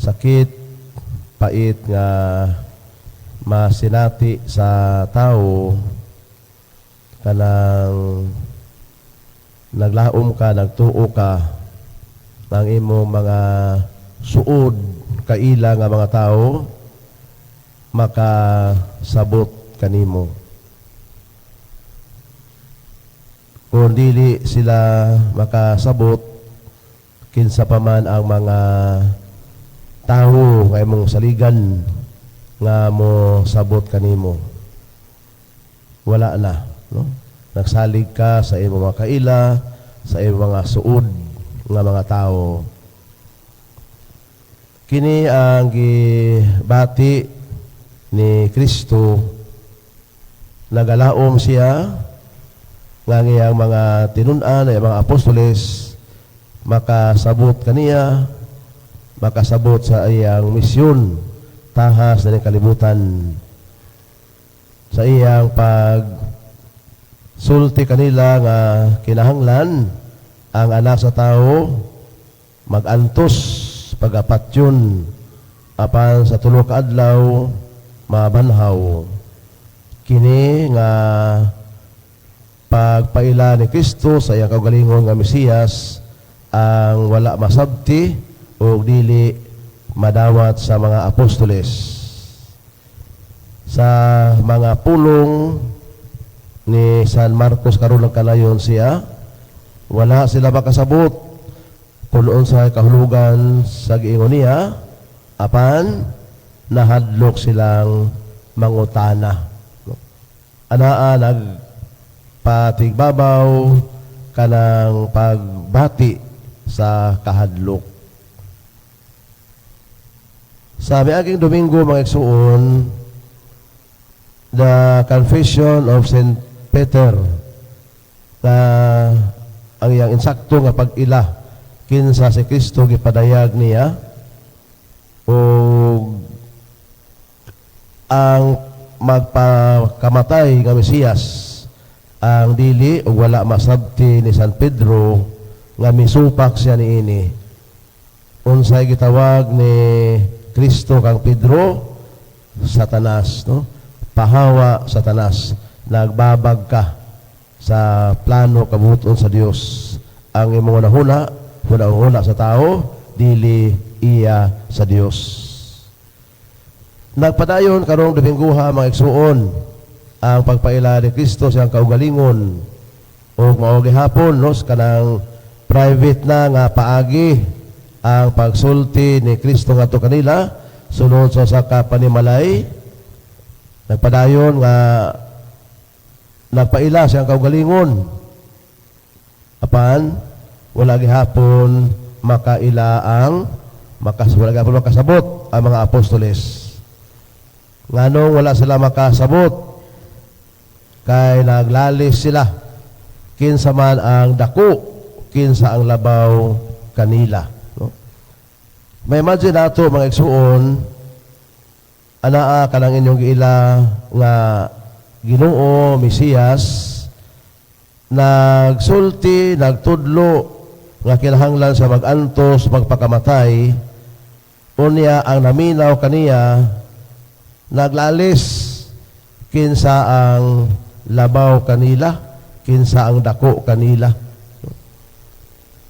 Sakit, pait nga masinati sa tao kanang naglaom ka, nagtuo ka ng imong mga suod kaila nga mga tao makasabot kanimo. Kung dili sila makasabot, kinsa pa man ang mga tao nga imong saligan nga mo sabot kanimo. Wala na, no? Nagsalig ka sa imong mga kaila, sa imong mga suod nga mga tao. Kini ang gibati ni Kristo. Nagalaom siya nga ang iyang mga tinun-an, ang mga apostoles, makasabot kaniya, makasabot sa iyang misyon tahas na kalibutan. Sa iyang pag sulti kanila nga kinahanglan ang Anak sa Tao magantos, pagapatyon, apan sa 3 ka adlaw mabanhaw. Kini nga pagpaila ni Kristo sa iyang kaugalingon nga Mesiyas ang wala masabti o dili madawat sa mga apostoles. Sa mga pulong ni San Marcos karon, nagkalayon siya, wala sila makasabot kung sa kahulugan sa giingon niya, apan nahadlok silang mangutana. Anaa nagpatigbabaw kanang pagbati sa kahadlok. Sa miaging Domingo, mga igsuon, the Confession of St. Peter na ang iyang insakto nga pag-ila kinsa si Kristo gipadayag niya o ang magpakamatay nga Mesiyas ang dili o wala masabti ni San Pedro nga misupak siya niini. Unsay gitawag ni Kristo kang Pedro? Satanas, no? Pahawa, Satanas, nagbabag ka sa plano kabubut-on sa Dios. Ang imong nahuna, huna-huna sa tao, dili iya sa Dios. Nagpadayon karong Domingguha, mga igsuon, ang pagpaila ni Kristo sa iyang kaugalingon o mao gihapon, no, kanang private na nga paagi ang pagsulti ni Kristo ngadto kanila sunod sa usa ka panimalay. Nagpadayon nga nagpaila siyang kaugalingon, apan wala gihapon makaila ang wala gihapon makasabot ang mga apostoles. Nganong wala sila makasabot? Kay naglalis sila kinsa man ang dako, kinsa ang labaw kanila, no? May imagine nato, mga igsuon, anaa kanang inyong giila nga Ginoo Mesiyas nagsulti, nagtudlo nga kinahanglan sa magantos, magpakamatay, unya ang naminaw kaniya naglalis kinsa ang labaw kanila, kinsa ang dako kanila.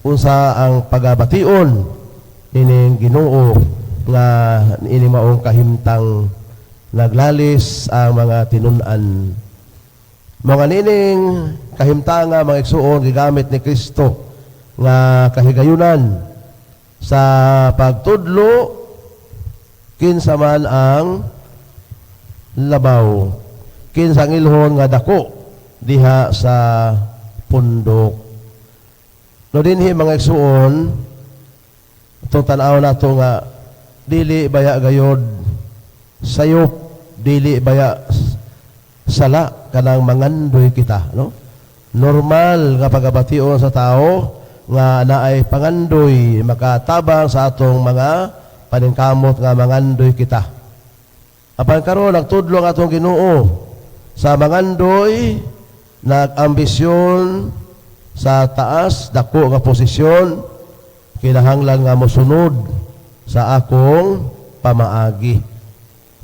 Unsa ang pagabation ining Ginoo nga ini maong kahimtang naglalis ang mga tinun-an? Mga nining kahimtanga, mga igsuon, gigamit ni Kristo nga kahigayunan sa pagtudlo kinsa man ang labaw, kinsa ang ilhon nga dako diha sa pundok. No, dinhi, mga igsuon, itong tan-aw nato nga dili baya gayod sayop, dili baya sala kanang mangandoy kita, no? Normal nga pagabation sa tao nga naay pangandoy, makatabang sa atong mga paningkamot nga mangandoy kita. Apan karon nagtudlo ang atong Ginoo sa mangandoy, nag-ambisyon sa taas, dako nga posisyon, kinahanglan nga mosunod sa akong pamaagi.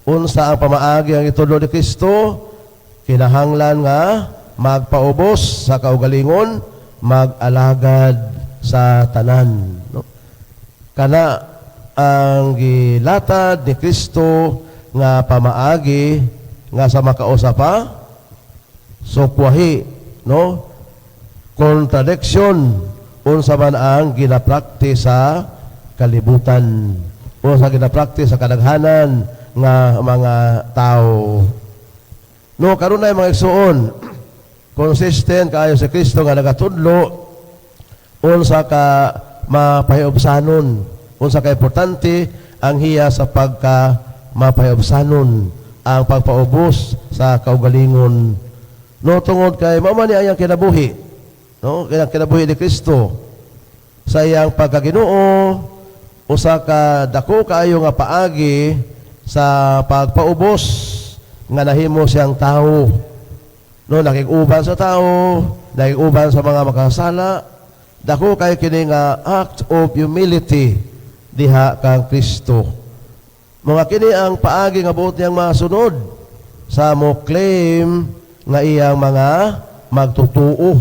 Unsa ang pamaagi ang itudlo ni Kristo? Kinahanglan nga magpaubos sa kaugalingon, mag-alagad sa tanan. No? Kana ang gilatad ni Kristo nga pamaagi nga sa makausa pa sukwahi, no, contradiction unsa man ang ginapraktis sa kalibutan, unsa ginapraktis sa kadaghanan nga mga tao, no? Kanunay, mga igsuon, consistent kaayo si Kristo nga nagatudlo unsa ka mapahiobsanon, unsa ka importante ang hiya sa pagka mapahiobsanon, ang pagpaubos sa kaugalingon, no, tungod kay mao man ni ang iyang kinabuhi, no, kaya kinabuhi ni Kristo sa iyang pagkaginoo, usa ka dako kaayo nga paagi sa pagpaubos nga nahimo siyang tao, no, nakig-uban sa tao, nakig-uban sa mga makasala. Dako kay kini nga act of humility diha kang Kristo. Mga kini ang paagi nga buot niyang masunod sa mo claim nga iyang mga magtutuo.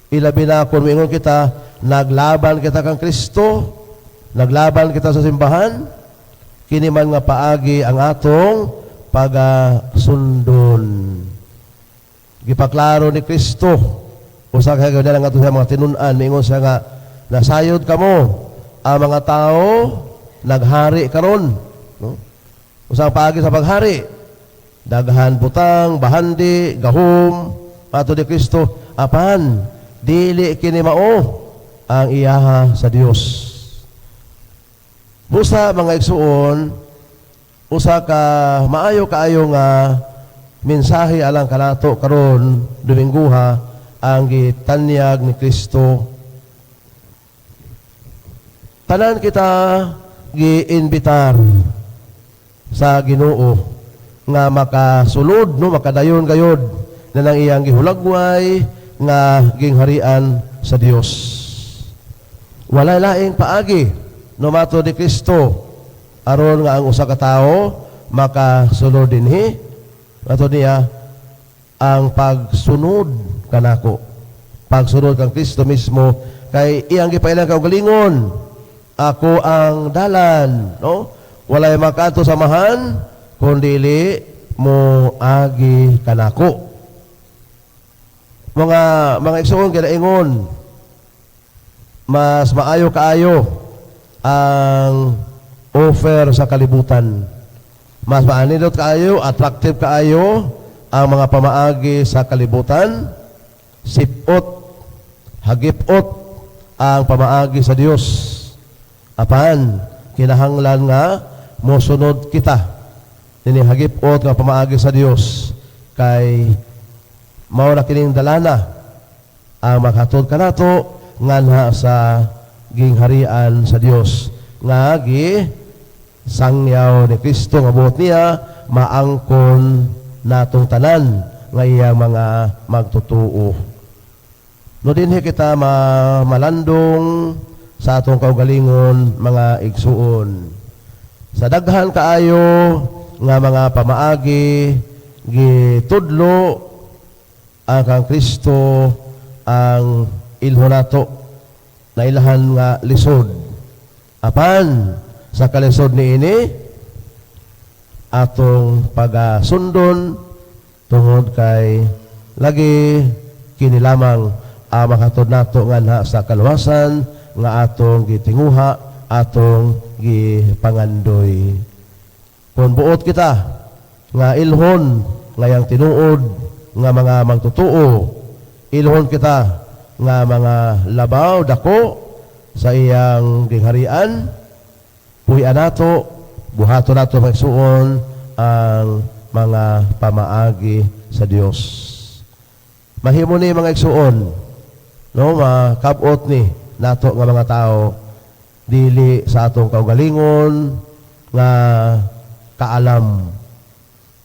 Ilabi na kung moingon kita, naglaban kita kang Kristo, naglaban kita sa simbahan, kini man nga paagi ang atong pagasundon. Gipaklaro ni Kristo, usa ka nga nga sa mga tinun-an, miingon siya nga nasayod kamo, ang mga tao naghari karon, no? Usa ang paagi sa paghari, daghan butang, bahandi, gahom, ato ni Kristo, apan dili kini mao ang iyaha sa Dios. Busa, mga igsuon, usa ka maayo kaayo nga mensahe alang kanato karon Domingguha ang gitanyag ni Kristo. Tanan kita giinbitar sa Ginoo nga makasulod, no, makadayon gayod na nang iyang gihulagway nga gingharian sa Dios. Walay laing paagi, no, mato ni Kristo, aron nga ang usa ka tawo makasulod dinhi. Mato niya ang pagsunod kanako. Pagsunod kang Kristo mismo kay iyang gipailang kaugalingon. Ako ang dalan, no? Walay makaadto sa Amahan kun dili mo agi kanako. Mga igsoon, ginaingon mas maayo kaayo ang offer sa kalibutan. Mas maanindot kaayo, attractive kaayo ang mga pamaagi sa kalibutan. Sipot, hagipot ang pamaagi sa Dios. Apan, kinahanglan nga mosunod kita nini hagipot nga pamaagi sa Dios kay mao na kining dalana ang makatod kanato nganha sa gingharian sa Dios nga gi sangyaw ni Kristo nga buot niya maangkon natong tanan nga iyang mga magtutuo. No, dinhi kita malandong sa atong kaugalingon, mga igsuon. Sa daghan kaayo nga mga pamaagi gitudlo, ang kang Kristo ang ilho nato na ilahan nga lisod. Apan sa kalisod niini atong pagasundon tungod kay lagi kini lamang ang makatod nato nganha sa kaluwasan nga atong gitinguha, atong gipangandoy. Kung buot kita nga ilhon ngayang tinuod nga mga magtutuo, ilhon kita nga mga labaw dako sa iyang gingharian, puy-an nato, buhaton nato, mga igsuon, ang mga pamaagi sa Dios. Mahimo ni, mga igsuon, no, makabot ni nato nga mga tao dili sa atong kaugalingon nga kaalam,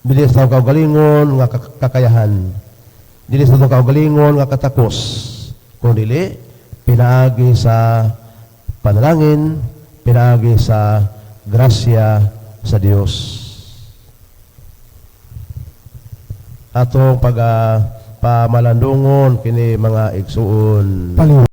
dili sa atong kaugalingon nga kakayahan, dili sa atong kaugalingon nga katakos, kun dili pinaagi sa panalangin, pinaagi sa grasya sa Dios. Atong pag pamalandungon kini, mga igsuon. Paliw.